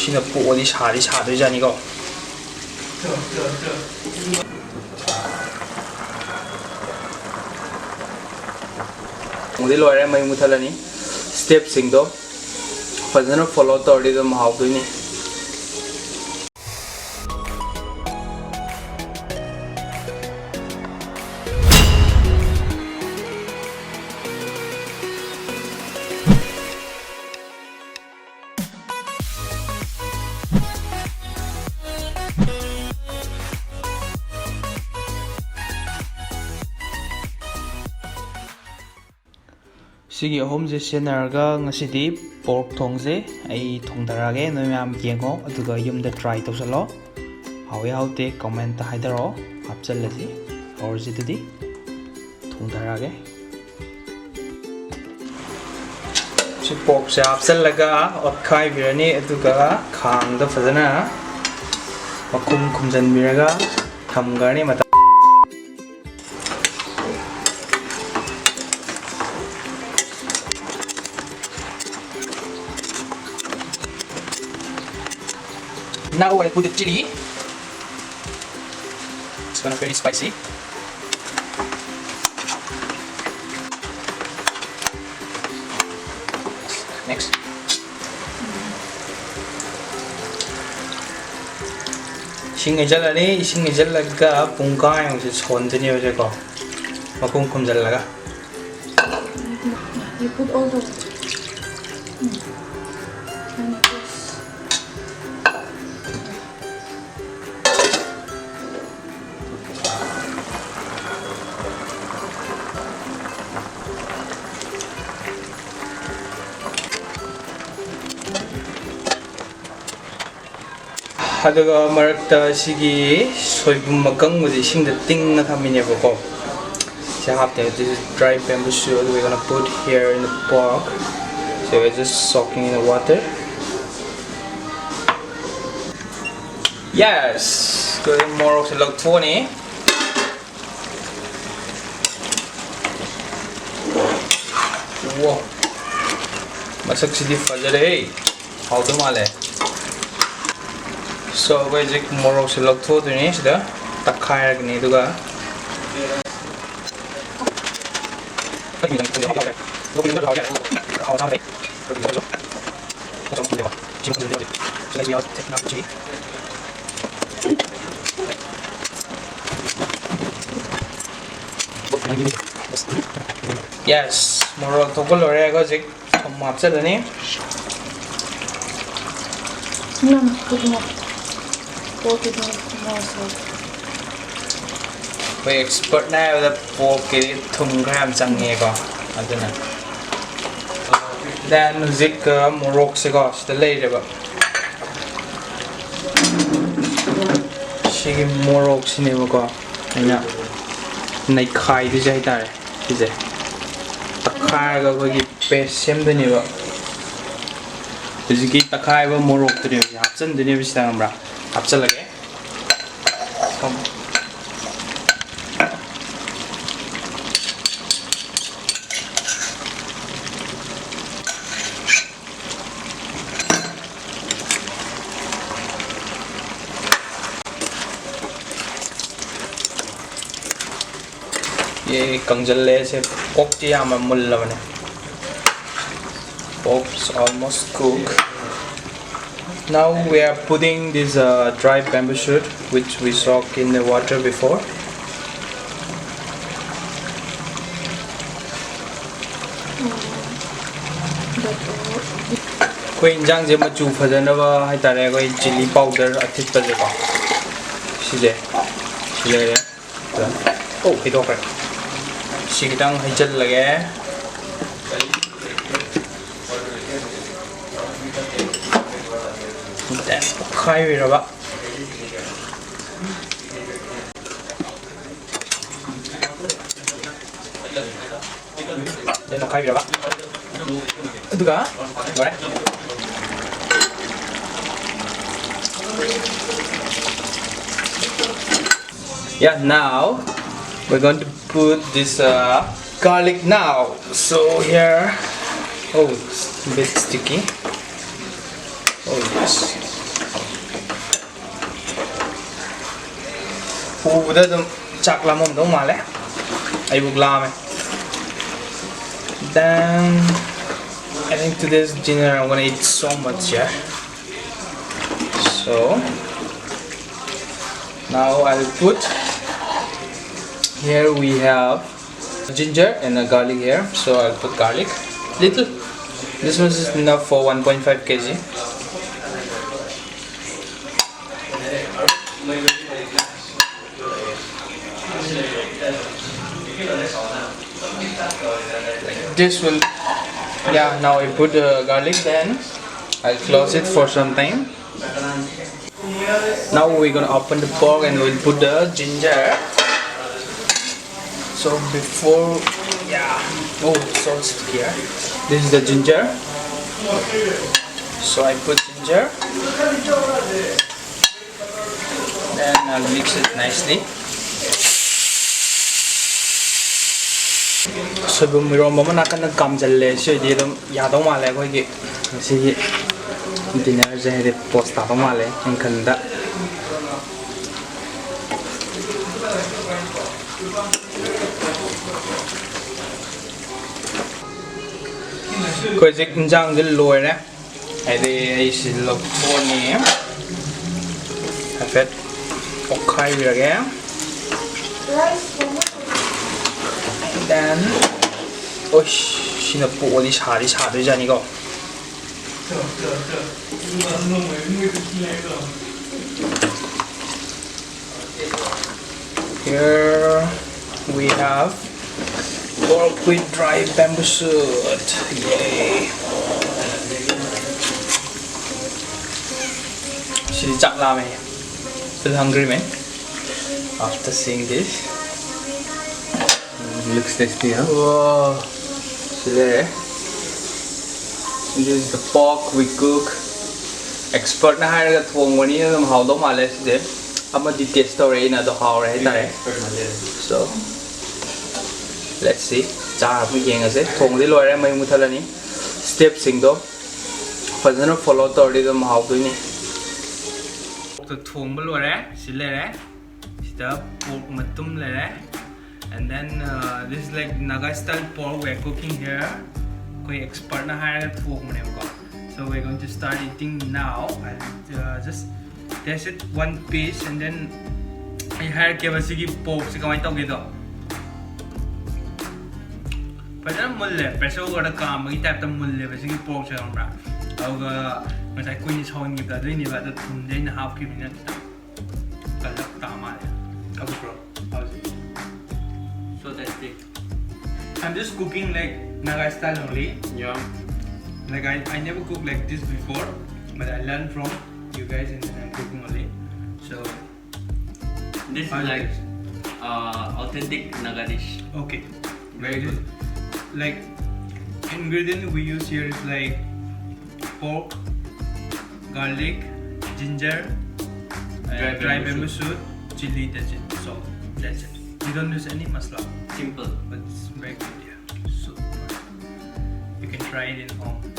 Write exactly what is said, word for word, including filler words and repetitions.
ꯁꯤꯅ ꯄꯣꯛꯑꯗꯤ ꯁꯥꯗꯤ ꯁꯥꯗꯣꯏꯖꯥꯠꯅꯤꯀꯣ꯫ ꯊꯣꯡꯗꯤ ꯂꯣꯏꯔꯦ, ꯃꯩ ꯃꯨꯊꯠꯂꯅꯤ꯫ ꯁ꯭ꯇꯦꯞꯁꯤꯡꯗꯣ ꯐꯖꯅ ꯐꯣꯂꯣ ꯇꯧꯔꯗꯤ ꯑꯗꯨꯝ ꯍꯥꯎꯗꯣꯏꯅꯤ꯫ ꯁꯤꯒꯤ ꯑꯍꯨꯝꯁꯦ ꯁꯤꯖꯤꯟꯅꯔꯒ ꯉꯁꯤꯗꯤ ꯄꯣꯔꯛ ꯊꯣꯡꯁꯦ ꯑꯩ ꯊꯣꯡꯊꯔꯛꯑꯒꯦ꯫ ꯅꯣꯏ ꯃꯌꯥꯝ ꯌꯦꯡꯉꯣ, ꯑꯗꯨꯒ ꯌꯨꯝꯗ ꯇ꯭ꯔꯥꯏ ꯇꯧꯁꯜꯂꯣ꯫ ꯍꯥꯎꯏ ꯍꯥꯎꯇꯦ ꯀꯃꯦꯟꯇ ꯍꯥꯏꯗꯔꯛꯑꯣ꯫ ꯍꯥꯞꯆꯜꯂꯁꯤ꯫ ꯍꯧꯔꯁꯤ ꯑꯗꯨꯗꯤ꯫ ꯊꯣꯡꯊꯔꯛꯑꯒꯦ꯫ ꯁꯤ ꯄꯣꯔꯛꯁꯦ ꯍꯥꯞꯆꯜꯂꯒ ꯑꯣꯠꯈꯥꯏꯕꯤꯔꯅꯤ, ꯑꯗꯨꯒ ꯈꯥꯡꯗ ꯐꯖꯅ ꯃꯈꯨꯝ ꯈꯨꯝꯖꯤꯟꯕꯤꯔꯒ ꯊꯝꯈ꯭ꯔꯅꯤ꯫ ꯃꯇꯝ Now I put the chili. It's gonna very spicy. Next. ꯏꯁꯤꯡ ꯍꯩꯖꯤꯜꯂꯅꯤ꯫ ꯏꯁꯤꯡ ꯍꯩꯖꯤꯜꯂꯒ ꯄꯨꯡꯈꯥꯏꯃꯨꯛꯁꯦ ꯁꯣꯟꯗꯣꯏꯅꯦꯕꯁꯦꯀꯣ, ꯃꯈꯨꯝ ꯈꯨꯝꯖꯤꯜꯂꯒ꯫ You put all the water. Mm. And it is ꯑꯗꯨꯒ ꯃꯔꯛꯇ ꯁꯤꯒꯤ ꯁꯣꯏꯕꯨꯝ ꯑꯀꯪꯕꯁꯦ ꯏꯁꯤꯡꯗ ꯇꯤꯡꯉ ꯊꯝꯃꯤꯅꯦꯕꯀꯣ꯫ ꯁꯤ ꯍꯥꯞꯇꯦ꯫ This is dry bamboo shoot we're gonna put here in the pork. So we're just soaking in the water. Yes! ꯑꯩꯈꯣꯏ ꯃꯣꯔꯣꯛꯁꯦ ꯂꯧꯊꯣꯛꯑꯅꯤ꯫ ꯋꯥ, ꯃꯁꯛꯁꯤꯗꯤ ꯐꯖꯔꯦꯍꯦ꯫ ꯍꯥꯎꯗꯧ ꯃꯥꯜꯂꯦ꯫ So, ꯑꯩꯈꯣꯏ ꯍꯧꯖꯤꯛ ꯃꯣꯔꯣꯛꯁꯦ ꯂꯧꯊꯣꯛꯇꯣꯏꯅꯤ, ꯁꯤꯗ ꯇꯛꯈꯥꯏꯔꯒꯅꯤ, ꯑꯗꯨꯒ Yes, ꯃꯣꯔꯣꯛ ꯊꯣꯛꯄ ꯂꯣꯏꯔꯦ꯫ ꯑꯩꯈꯣꯏ ꯍꯧꯖꯤꯛ ꯊꯨꯝ ꯍꯥꯞꯆꯤꯜꯂꯅꯤ꯫ ꯅꯪ ꯈꯨꯠꯅ ꯄꯣꯛꯀꯤꯗꯣ ꯃꯣꯔꯣꯛ ꯁꯥꯏ꯫ ꯑꯩꯈꯣꯏ ꯑꯦꯛꯁꯄꯔꯠꯅ ꯍꯥꯏꯕꯗ ꯄꯣꯛꯀꯤꯗꯤ ꯊꯨꯝ ꯈꯔ ꯌꯥꯝ ꯆꯪꯉꯦꯀꯣ, ꯑꯗꯨꯅ꯫ Then ꯍꯧꯖꯤꯛ, ꯑ, ꯃꯣꯔꯣꯛꯁꯦꯀꯣ ꯁꯤꯗ ꯂꯩꯔꯦꯕ꯫ ꯁꯤꯒꯤ ꯃꯣꯔꯣꯛꯁꯤꯅꯦꯕꯀꯣ ꯑꯩꯅ ꯅꯩꯈꯥꯏꯗꯣꯏꯁꯦ ꯍꯥꯏꯇꯥꯔꯦ꯫ ꯁꯤꯁꯦ ꯇꯛꯈꯥꯏꯔꯒ ꯑꯩꯈꯣꯏꯒꯤ ꯄꯦꯁ ꯁꯦꯝꯗꯣꯏꯅꯦꯕ꯫ ꯍꯧꯖꯤꯛꯀꯤ ꯇꯛꯈꯥꯏꯕ ꯃꯣꯔꯣꯛꯇꯨꯅꯦꯕ ꯁꯤꯗ ꯍꯥꯞꯆꯤꯟꯗꯣꯏꯅꯦꯕ, ꯁꯤꯗ ꯈꯪꯕ꯭ꯔꯥ? ꯍꯥꯞꯆꯤꯜꯂꯒꯦ꯫ ꯌꯦ, ꯀꯪꯁꯤꯜꯂꯦ꯫ ꯁꯦ, ꯄꯣꯛꯇꯤ ꯌꯥꯝꯅ ꯃꯨꯜꯂꯕꯅꯦ꯫ Pork's almost cooked. Now we are putting this, uh, dry bamboo shoot, which we soak in the water before. ꯑꯩꯈꯣꯏ ꯏꯟꯖꯥꯡꯁꯦ ꯃꯆꯨ ꯐꯖꯅꯕ ꯍꯥꯏꯇꯥꯔꯦ, ꯑꯩꯈꯣꯏ ꯆꯤꯂꯤ ꯄꯥꯎꯗꯔ ꯑꯊꯤꯠꯄꯁꯦꯀꯣ, ꯁꯤꯁꯦ, ꯁꯤ ꯂꯩꯔꯦ꯫ ꯑꯣ, ꯍꯩꯗꯣꯛꯈ꯭ꯔꯦ꯫ ꯁꯤ ꯈꯤꯇꯪ ꯍꯩꯖꯤꯜꯂꯒꯦ꯫ Then ꯑꯣꯠꯈꯥꯏꯕꯤꯔꯕ꯫ Then ꯑꯣꯠꯈꯥꯏꯕꯤꯔꯕ꯫ ꯑꯗꯨꯒ ꯂꯣꯏꯔꯦ꯫ Yeah, now we're going to put this, uh, garlic now. So here, oh, it's a bit sticky. Oh yes. ꯎꯕꯗ ꯑꯗꯨꯝ ꯆꯥꯛ ꯂꯥꯝꯃꯝꯗꯧ ꯃꯥꯜꯂꯦ꯫ ꯑꯩꯕꯨ ꯂꯥꯝꯃꯦ꯫ Then I think today's dinner I'm gonna eat so much, yeah. So now I'll put, here we have ginger and a garlic here, so I'll put garlic little. This much is enough for one point five K G. This will, yeah, now I put the garlic, then I'll close it for some time. Now we're gonna open the pork and we'll put the ginger. So before, yeah, oh, salt here. This is the ginger. So I put ginger. Then I'll mix it nicely. ꯁꯣꯏꯕꯨꯝ ꯏꯔꯣꯝꯕ ꯑꯃ ꯅꯥꯀꯟꯗ ꯀꯥꯝꯖꯜꯂꯦ꯫ ꯁꯤ ꯑꯣꯏꯗꯤ ꯑꯗꯨꯝ ꯌꯥꯗꯧ ꯃꯥꯜꯂꯦ ꯑꯩꯈꯣꯏꯒꯤ ꯉꯁꯤꯒꯤ dinnerꯁꯦ, ꯍꯥꯏꯗꯤ post ꯇꯥꯗꯧ ꯃꯥꯜꯂꯦ ꯑꯩꯅ ꯈꯟꯕꯗ꯫ ꯑꯩꯈꯣꯏ ꯍꯧꯖꯤꯛ ꯏꯟꯖꯥꯡꯁꯦ ꯂꯣꯏꯔꯦ꯫ ꯍꯥꯏꯗꯤ ꯑꯩ ꯁꯤ ꯂꯧꯊꯣꯛꯑꯅꯤ, ꯍꯥꯏꯐꯦꯠ ꯑꯣꯠꯈꯥꯏꯕꯤꯔꯒꯦ꯫ Then, ꯑꯣꯏꯁ, ꯁꯤꯅ ꯄꯣꯛꯑꯗꯤ ꯁꯥꯗꯤ ꯁꯥꯗꯣꯏꯖꯥꯠꯅꯤꯀꯣ꯫ Here we have pork with dry bamboo shoot. Yay! ꯁꯤꯗꯤ ꯆꯥꯛ ꯂꯥꯝꯃꯦ꯫ Feel hungry, man. After seeing this. Looks tasty, huh? Wow. ꯁꯤ ꯂꯩꯔꯦ꯫ This is the pork we cook. Expertꯅ ꯍꯥꯏꯔꯒ ꯊꯣꯡꯕꯅꯤꯅ ꯑꯗꯨꯝ ꯍꯥꯎꯗꯧ ꯃꯥꯜꯂꯦ ꯁꯤꯁꯦ꯫ ꯑꯃꯗꯤ taste ꯇꯧꯔꯦ ꯑꯩꯅ, ꯑꯗꯣ ꯍꯥꯎꯔꯦ ꯍꯥꯏꯇꯥꯔꯦ꯫ So, let's see. ꯆꯥꯔ ꯑꯃꯨꯛ ꯌꯦꯡꯉꯁꯦ꯫ ꯊꯣꯡꯗꯤ ꯂꯣꯏꯔꯦ, ꯃꯩ ꯃꯨꯊꯠꯂꯅꯤ꯫ Stepꯁꯤꯡꯗꯣ ꯐꯖꯅ follow ꯇꯧꯔꯗꯤ ꯑꯗꯨꯝ ꯍꯥꯎꯗꯣꯏꯅꯤ꯫ ꯊꯣꯡꯕ ꯂꯣꯏꯔꯦ꯫ ꯁꯤ ꯂꯩꯔꯦ꯫ ꯁꯤ The pork ꯃꯇꯨꯝ ꯂꯩꯔꯦ, and then uh, this is like Naga style pork we're cooking here. ꯑꯩꯈꯣꯏ expert ꯅ ꯍꯥꯏꯔꯒ ꯊꯣꯡꯕꯅꯦꯕꯀꯣ. So we're going to start eating now. I uh, just taste it one piece and then ꯑꯩ ꯍꯥꯏꯔꯛꯀꯦꯕ ꯁꯤꯒꯤ pork ꯁꯦ ꯀꯃꯥꯏꯅ ꯇꯧꯒꯦꯗꯣ꯫ ꯐꯖꯅ ꯃꯨꯜꯂꯦ, pressure cooker ꯗ ꯀꯥꯝꯕꯒꯤ type ꯇ ꯃꯨꯜꯂꯦꯕ ꯁꯤꯒꯤ pork ꯁꯦ, ꯈꯪꯕ꯭ꯔꯥ? ꯑꯗꯨꯒ ꯉꯁꯥꯏ ꯀꯨꯏꯅ ꯁꯧꯍꯟꯈꯤꯕꯗꯣ ꯑꯗꯨꯏꯅꯦꯕ, ꯑꯗꯣ ꯊꯨꯝꯗꯤ ꯑꯩꯅ ꯍꯥꯞꯈꯤꯕꯅꯤꯅ ꯈꯤꯇꯪ ꯀꯜꯂꯞ ꯇꯥ ꯃꯥꯜꯂꯦ꯫ ꯀꯜꯂꯛꯄ꯭ꯔꯣ ꯍꯧꯖꯤꯛ? So tasty. I'm just cooking like Naga style only. Yeah. Like I, I never cooked like this before, but I learned from you guys and then I'm cooking only. So This is I like uh, authentic Naga dish. Okay, Very good. Like ingredient we use here is like pork, garlic, ginger, and Dry dry bamboo bamboo shoot, chili. That's it. So that's it. We don't use any masala, Simple. but it's very good. Yeah, so you can try it in home.